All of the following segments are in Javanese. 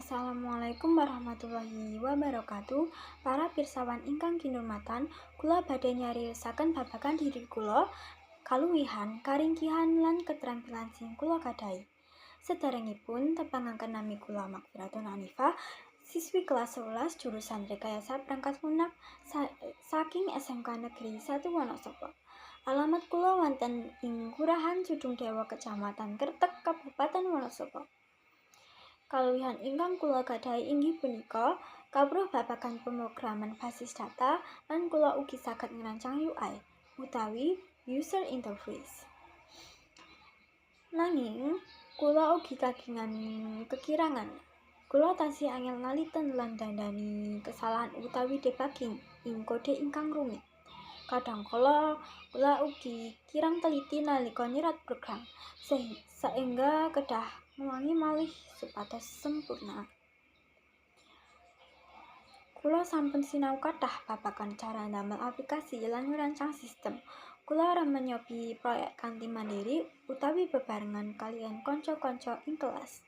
Assalamualaikum warahmatullahi wabarakatuh. Para pirsawan ingkang kinurmatan, kula badhe nyariosaken babagan diri kula, kaluwihan, karingkihan lan ketrampilan sing kula gadahi. Sederengipun tepangaken, nami kula Makfiratun Hanifah, siswi kelas 11 jurusan Rekayasa Perangkat Lunak saking SMK Negeri 1 Wonosobo. Alamat kula wonten ing Kelurahan Judung Dewa, Kecamatan Kertek, Kabupaten Wonosobo. Kaluwihan ingkang kula gadahi inggih punika kawruh babagan pemrograman basis data lan kula ugi saged ngrancang UI utawi user interface. Nanging kula ugi kagungan kekirangan. Kula tasih angel naliten lan dandani kesalahan utawi debugging ing kode ingkang rumit. Kadangkala kula ugi kirang teliti nalika nyerat program, saengga kedah ngulangi malih supados sempurna. Kula sampun sinau kathah babagan cara ndamel aplikasi lan ngrancang sistem. Kula remen nyobi proyek kanthi mandiri utawi bebarengan kaliyan kanca-kanca ing kelas.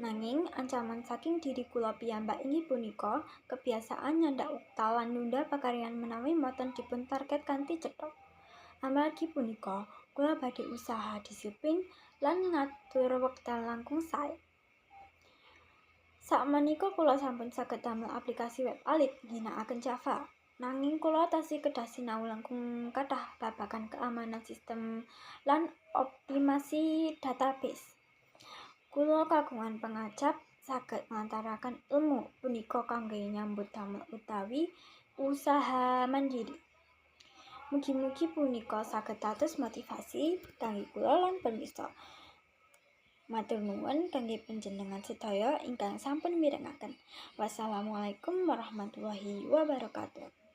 Nanging ancaman saking diri kula piyambak inggih punika kebiasaan nyandak wekdal lan nunda pakaryan menawi boten dipun target kanthi cetha. Amargi punika, kula badhe usaha disiplin lan ngatur wekdal langkung sae. Sakmenika kula sampun saged damel aplikasi web alit ngginakaken Java. Nanging kula tasih kedah sinau langkung kathah babagan keamanan sistem lan optimasi database. Kula kagungan pangajap saged nglantaraken ilmu punika kangge nyambut damel utawi usaha mandiri. Mugi-mugi punika saged dados motivasi kangge kula lan pamirsa. Matur nuwun kangge panjenengan sedaya ingkang sampun mirengaken. Wassalamualaikum warahmatullahi wabarakatuh.